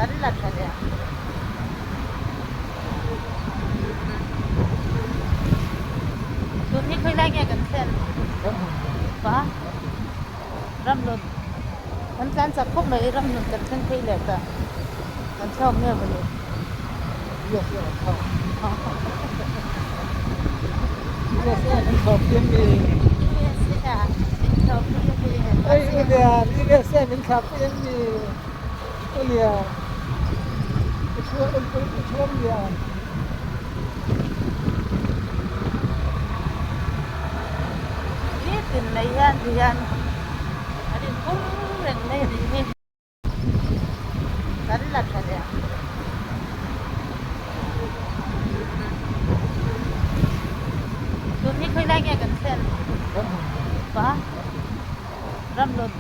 Kan la tha leh ang. Tun hi khawilai nge kan thlen? Pa? Ramhlun. Kan tlan chak khawp mai Ramhlun kan thleng phei leh ta. Kan chhuak nge maw ni? USA kan thlawhpui a mi? USA min thlawhpui a mi? Oi u Lian, USA min thlahpui a mi? U Lian, u Thuam Lian. Nitin mai hian ti hian an inphur reng mai a nih hi. Kan la tha leh ang. Tun hi khawilai nge kan thlen? Pa? Ramhlun.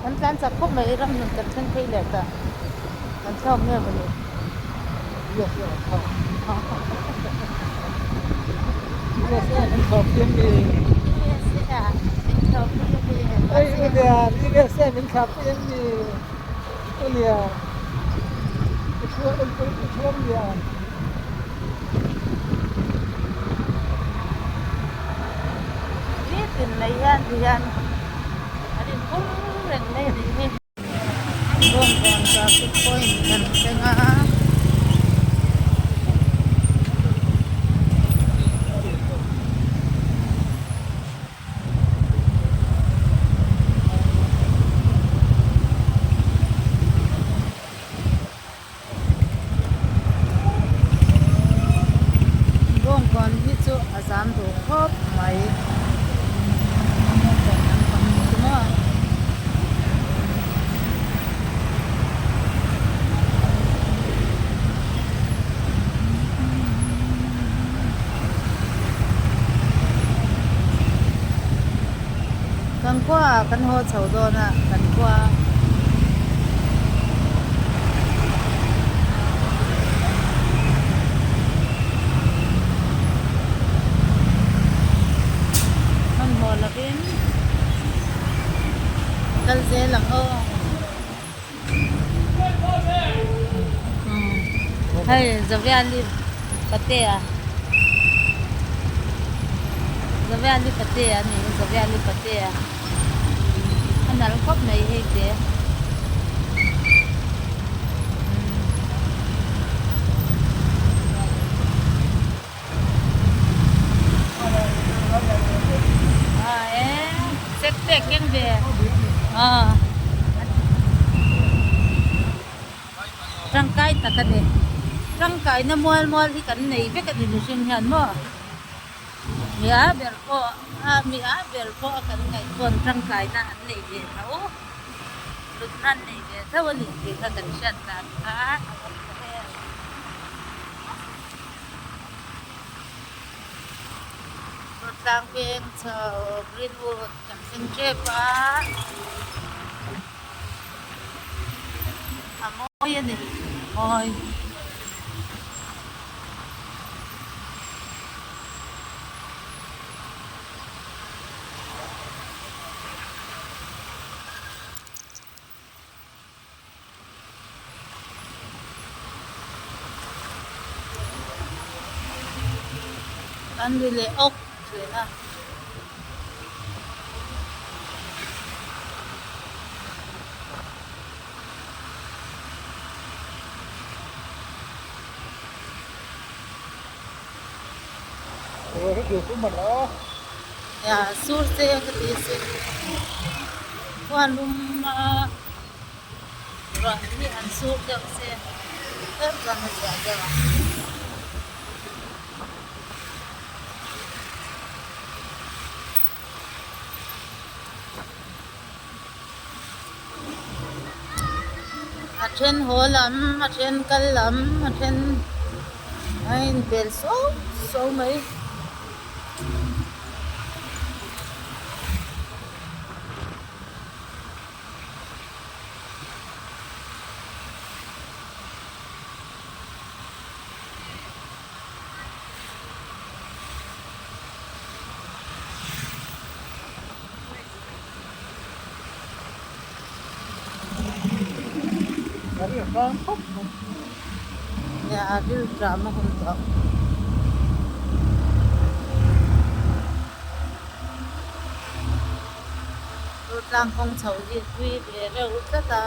Kan tlan chak khawp mai Ramhlun kan thleng phei leh ta. Kan chhuak nge maw ni? USA kan thlawhpui a mi? USA min thlawhpui a mi? Oi u Lian, USA min thlahpui a mi? U Lian, u Thuam Lian. Nitin mai hian ti hian an inphur reng mai a nih hi. Bawngkawn traffic point kan thleng a. Bawngkawn hi chu a zam duh khawp mai bawngkawn lampang hi chu maw. Kan khua ah kan haw chho dawn a kan khua hmanhmawh lovin kal zel ang aw. Hei Zaviali Patea Zaviali Patea a ni Zaviali Patea a nalh khawp mai hei te sek tek keng ve tangkai tak a ni tangkaina mual mual hi kan nei vek a ni mihring hian maw mi a ber pawh a mi a ber pawh a kan ngaih pawn tangkaina an nei ve tho hlutna an nei ve tho a ni tih kha kan hriat dan kha. Tlang veng chho Greenwood kan thleng tep a a mawi a ni mawi. An ri leh awk thin a. Sur che ka ti sin khuan lum a. Ruah hi an sur deuh se tlem chuan a zia deuh ang. A then haw lam a then kal lam a then a inbel suau suau mai. A ri hrang khawp mai. Nia a rilṭam a hun tawh. Rutlang kawng chho hi tui ve reuh tlat a.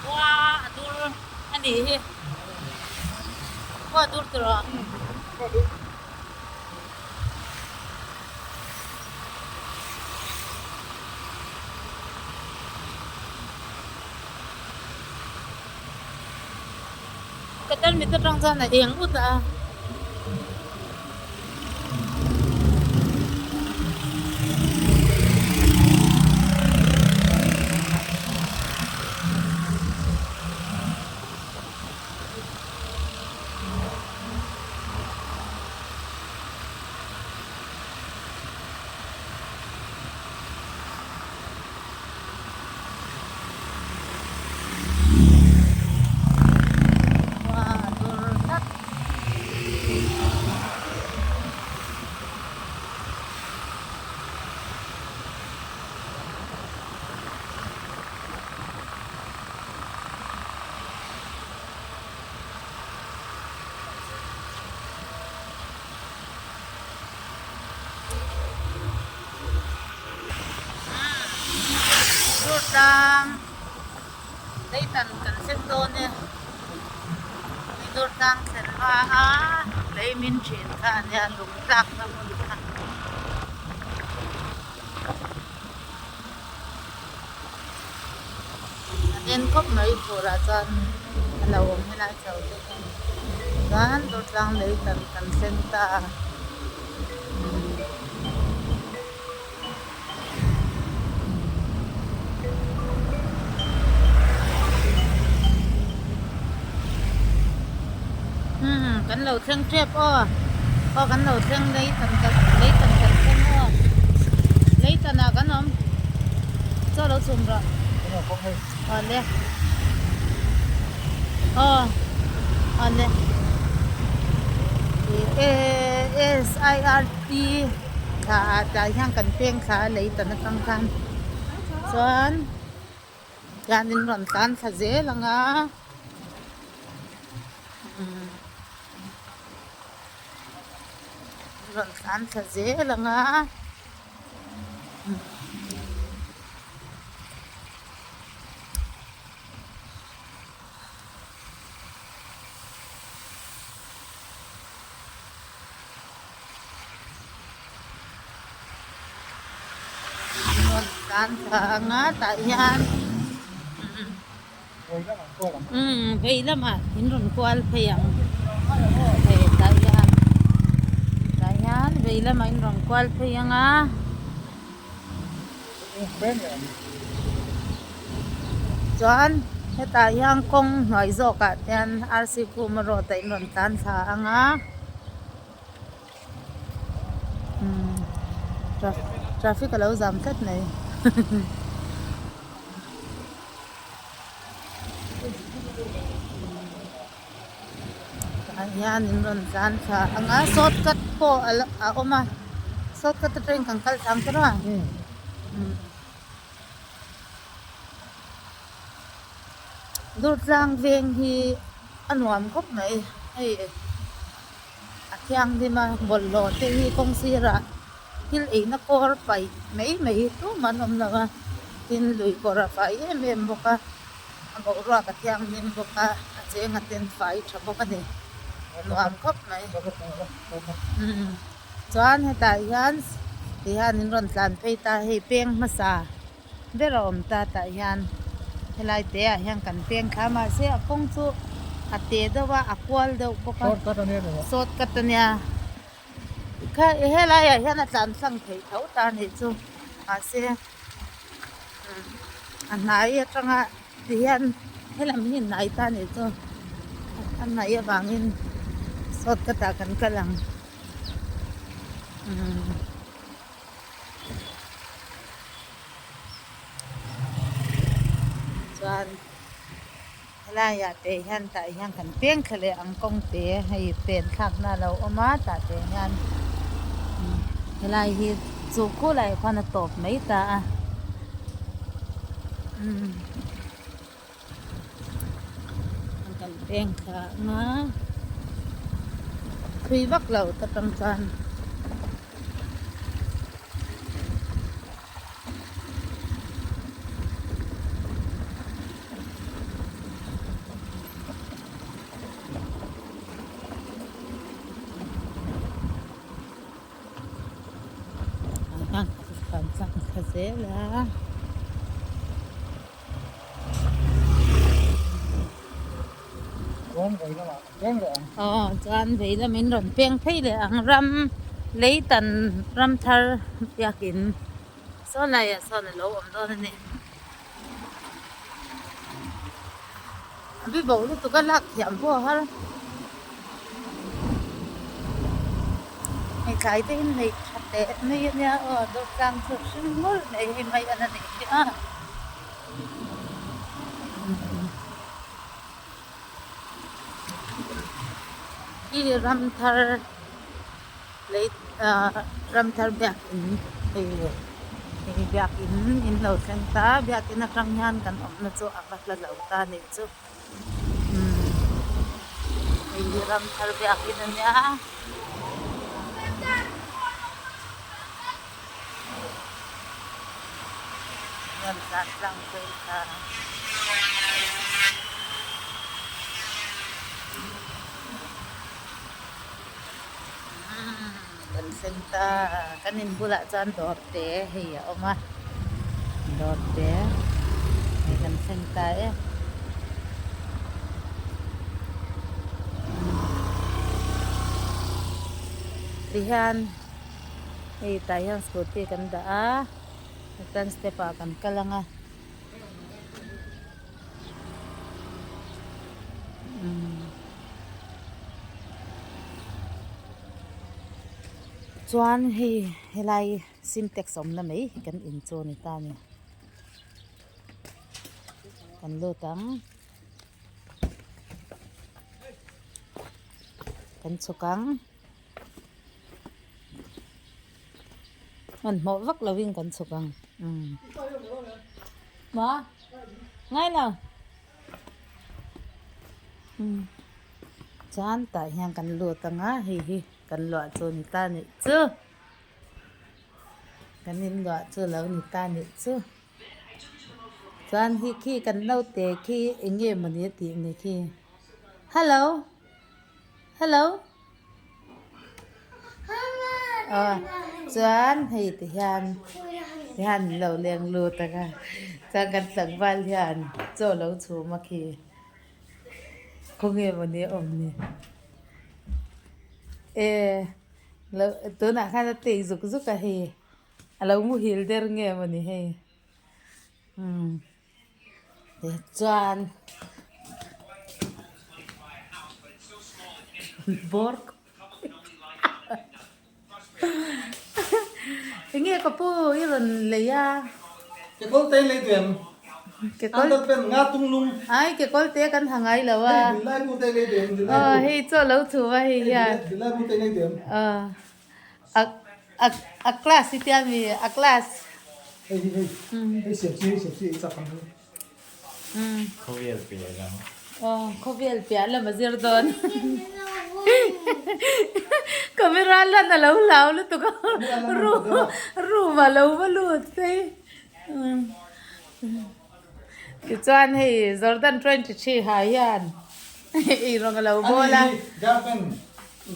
Khua a dur a nih hi khua a dur tawh a. Ka tarmit atang chuan a eng ut a. Durtlang leitan kan thleng dawn e hei Durtlang thlen hma a lei min thin kha a nia lung tlak na hmun kha. A den khawp mai turah chuan a lo awm helai chho te hian chuan Durtlang leitan kan thleng ta a. Umm kan lo thleng tep aw aw kan lo thleng leitan kan leitan kan thleng aw leitan ah kan awm chaw lo chhum rawh aw le aw aw le S I R T thla ah tlai hian kan peng thla a lei tan atang khan chuan hianin rawn tlan thla zel ang a rawn tlan thla zel ang a. Rawn tlan thla ang a tah hian umm vei lamah in rawn kual phei ang hei tah hian tah hian vei lamah in rawn kual phei ang a. Chuan hetah hian kawng hnuai zawkah hian R C Khuma road ah in rawn tlan thla ang a umm traffic a lo zam tlat mai. Tah hian in rawn tlan thla ang a shortcut pawh a a awm a shortcut atangin kan kal thlang kher a Durtlang veng hi a nuam khawp mai hei a thianghlim a bawlhhlawh te hi kawng sirah thil eina kawr paih mai mai hi tumah an awm lo a tin lui kawr a fai em em bawk a. A boruak a thianghlim bawk a, a cheng a ten fai tha bawk a ni. Nuam khawp mai. Umm chuan hetah hian ti hian in rawn tlan phei ta hei peng hmasa ber a awm ta tah hian helai te ah hian kan peng thla mahse a kawng chu a te deuh a a kual deuh bawk a shortcut a nia kha helai ah hian a tlan tlang theih tho ta a nih chu mahse. A hnai atanga ti hian helam hi hnai ta anih chu a hnaih avangin. Shortcut ah kan kal ang. Umm. Chuan helaiah te hian tah hian kan peng thla leh ang kawng te hei pen thlakna a lo awm a tah te hian helai hi chu khulaiah khuan a tawp mai ta a umm kan peng thla ang a thui vak lo ta tang chuan. Zel a. Aw chuan vei lamin rawn peng phei leh ang ram leitan ram thar biakin saw laiah sawn a lo awm dawn a ni. A bi bo lutuk a lak thiam pawh a har. Hei tlai te in neih tha teh mai a nia aw dawhtlang chu hring hmur mai hei mai a la nei hi a. Hi ram thar lei ah ram thar biakin hei hei biakin in lo thleng ta biakin atang hian kan awmna chu a va hla lo ta a nih chu umm hei hi ram thar biakin a nia. Rawn tlan tlang phei ta. Kan thleng ta kan in bulah chuan dawr te hei a awm a dawr te hei kan thleng ta e. Tihian hei tah hian scooty kan dah a chuan step ah kan kal ang a chuan hei helai sintex awmna mai hi kan in chu a ni ta a ni kan lut ang. Kan chhuk ang. Hmanhmawh vak lovin kan chhuk ang. Umm. Maw? Ngai lo. Umm. Chuan tah hian kan lut ang a, hei hi kan luah chu ni ta nih chu. Kan in luah chu lo ni ta nih chu. Chuan hi khi kan naute khi eng nge mawni a tih ni khi. Hello. Hello. Aw chuan hei ti hian ti hian an lo leng lut ang a chuan kan tlangval hian chaw lo chhum a khi khawnge mawni a awm ni e lo tunah khan a tei zuk zuk a hei a lo muhil der nge mawni hei umm. Tichuan bawr enge ka pu i rawn lei a. Kekawl te lei duh em? Kekawl pen nga tung lung. Ai kekawl te kan ha ngai lo a. Hei dilai bu te lei duh em? Dilai bu. Hei chaw lo chhu a hei hian. Dilai bu te lei duh em? A a a class hi tia mi a class. Hei hi hei hei siam chi hei siam chi ei chak ang hi. Khawvel piah lam. Aw khawvel piah lam a zir dawn. Camera lan a lo hlau lutuk a room room a lo va lut phei. Tichuan hei Jordan 23 ha hian eirawng a lo bawl a. Ani hi government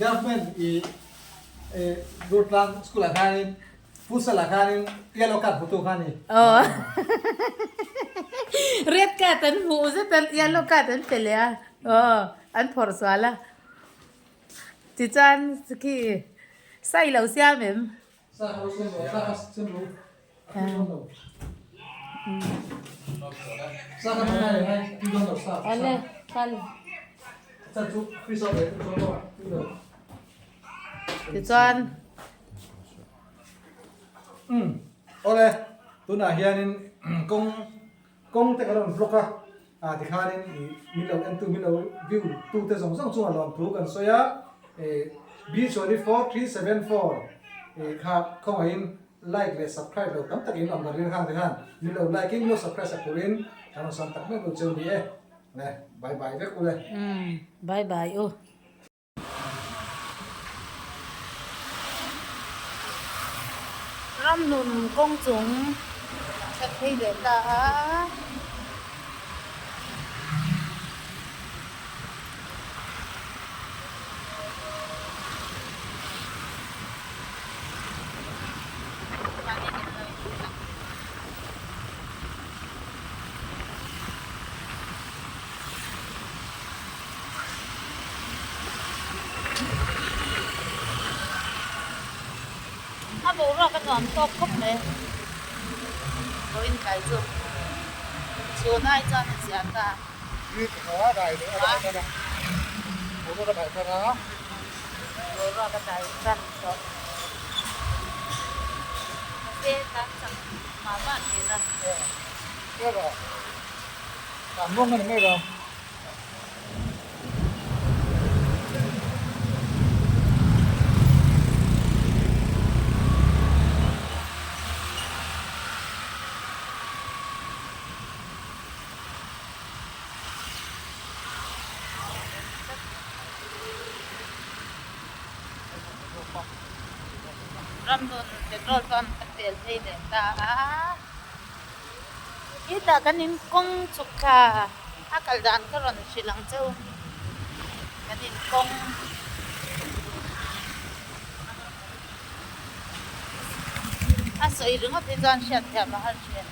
government i Durtlang school ah khanin futsal ah khanin yellow card hmutu kha ni. Aw red card an hmuh zet a yellow card an pe leh a aw an phawrh sual a tichuan khi sai lo siam em. Sa kha lo siam lo sa kha siam lo a tui dawn lo sa kha ngai ngai tui dawn lo sa. Awle kal. Tichuan. Umm awle tunah hianin kawng kawng te kan rawn vlog a ah tikhanin ih min lo entu min lo view tu te zawng zawng chungah lawmthu kan sawi a ih B 24 374 ih kha khawngaihin like leh subscribe lo tam takin awm kan ring hang te khan min lo like in min lo subscribe sak turin kan rawn sam tak meuh meuh cheu ni e le bye bye vek ule. Umm bye bye u. Ramhlun kawng chung thleng phei leh ta a. A boruak a nuam tawk khawp mai vawiin tlai chu chhun ai chuan a zia ta. Boruak a dai tan tawh. Mahse tan chak mah mah thin a. Ramhlun petrol pump kan pel phei leh ta a. Hetah kan in kawng chhuk thla a kal dan ka rawn hrilh ang che u. Kan in kawng a sawi ringawt hi chuan hriatthiam a har thin.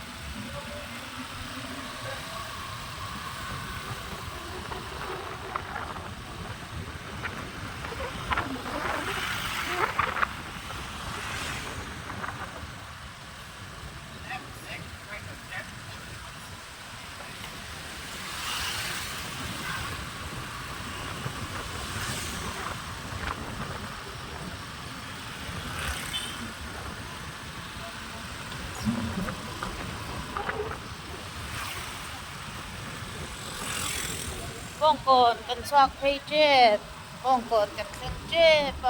Bawngkawn kan chhuak phei tep bawngkawn kan thleng tep a.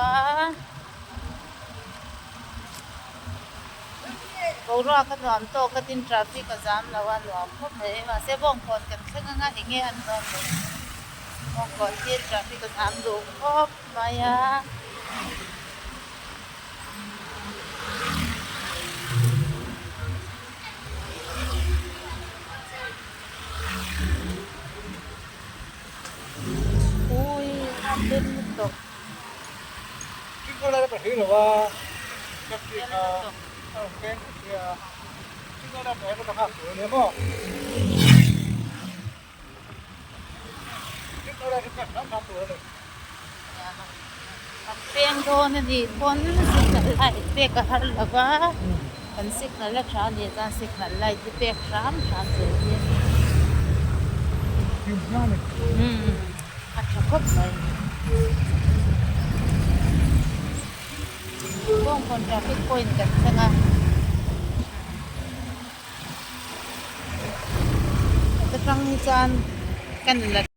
Boruak a nuam tawk a tin traffic a zam lo a nuam khawp mai mahse bawngkawn kan thleng anga eng nge an dawn lo bawngkawn hi traffic a zam duh khawp mai a. Ui a hlim lutuk. Kan peng dawn a nih pawn signal light pek a har lo va, kan signal a tha a nih chuan signal light hi pek hram hram zel hi a tha khawp mai. Bawngkawn traffic point kan thleng a. Heta tang hi chuan kan la.